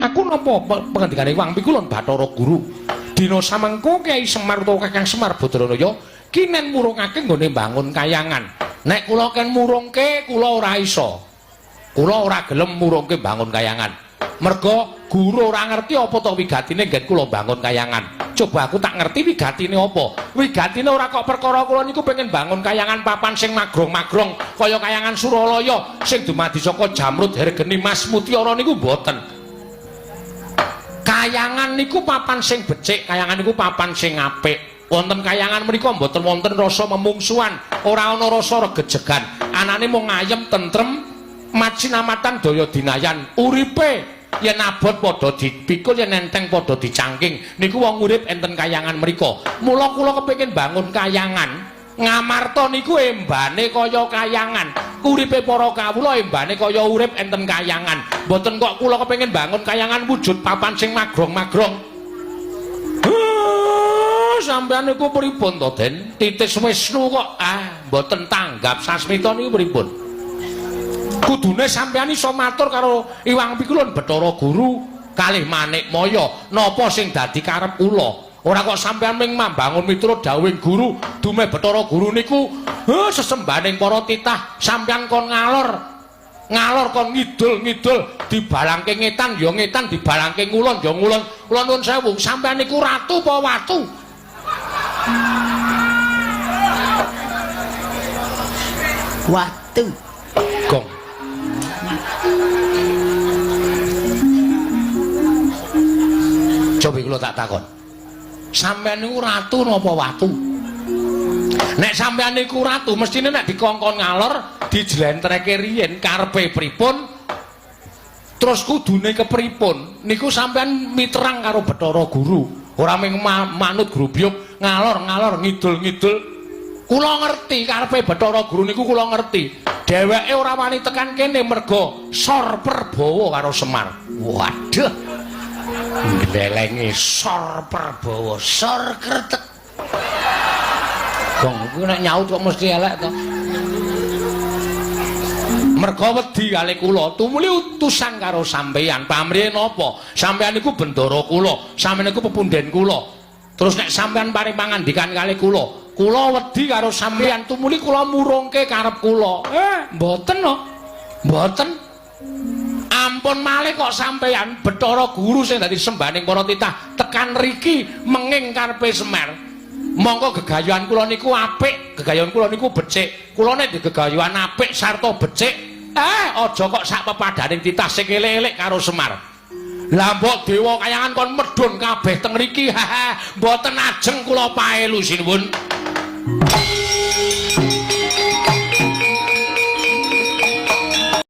Aku napa pengendikane Wang Pikulun Bathara Guru. Dina samengko Kyai Semar utawa Kakang Semar Badranaya kinen murungake nggone mbangun kayangan. Nek kula ken murungke kula ora iso. Kula ora gelem murungke mbangun kayangan. Merga guru ora ngerti apa to wigatine nggen kula mbangun kayangan. Coba aku tak ngerti wigatine apa. Wigatine ora kok perkara kula niku pengen bangun kayangan papan sing magrong-magrong kaya kayangan Suralaya sing dumadi saka jamrud hergeni mas mutiara niku mboten. Kayangan niku papan sing becik, kayangan niku papan sing apik. Wonten kayangan menika mboten wonten rasa memungsuhan, ora ana rasa regejegan. Anane mung ayem tentrem, macinamatan daya dinayan. Uripe yen abot padha dipikul, yen enteng padha dicangking. Niku wong urip enten kayangan mriku. Mula kula kepengin bangun kayangan. Ngamarta niku embane kaya kayangan. Uripe para kawula embane kaya urip enten kayangan. Mboten kok kula kepengin bangun kayangan wujud papan sing magrong-magrong. Sampeyan niku pripun to, Den? Titis Wisnu kok mboten tanggap sasmita niku pripun? Kudune sampeyan iso matur karo Iwang Pikulun Bathara Guru kalih Manikmaya napa sing dadi karep kula. Ora kok sampeyan ming mambangun miturut dawuhing guru, dume Bathara Guru niku sesembahaning para titah, sampeyan kon ngalor. Ngalor kon ngidul-ngidul, dibalangke ngetan ya ngetan, dibalangke ngulon ya ngulon. Kula nuwun sewu, sampeyan niku ratu apa watu? Watu. Gong. Coba kula tak takon. Sampeyan niku ratu napa watu? Nek sampeyan niku ratu, mestine nek dikongkon ngalor dijlentreke riyin karepe pripun? Terus kudune kepripun? Niku sampeyan miterang karo Bathara Guru. Ora mung manut grubyuk ngalor-ngalor ngidul-ngidul. Kula ngerti karepe Bathara Guru niku kula ngerti. Dheweke ora wani tekan kene merga sor perbawa karo Semar. Waduh. Glelenge sor perbawa, sor kretek. Gong kuwi nek nyaut kok mesti elek to. Merga wedi kali kula, tumuli utusan karo sampeyan. Pamrihe napa? Sampeyan niku bendara kula, sampeyan niku pepunden kula. Terus nek sampeyan paring pangandikan kali kula, kula wedi karo sampeyan, tumuli kula murungke karep kula. Mboten no. Mboten. Ampun malih kok sampeyan Bathara Guru sing dadi sembahaning para titah tekan riki menging karepe Semar. Mongko gegayuhan kula niku apik, gegayuhan kula niku becik. Kula nek gegayuhan apik sarta becik, aja kok sak pepadaning titah sing elek-elek karo Semar. Lah mbok dewa kayangan kon medhun kabeh teng riki, mboten ajeng kula paelu sinuwun.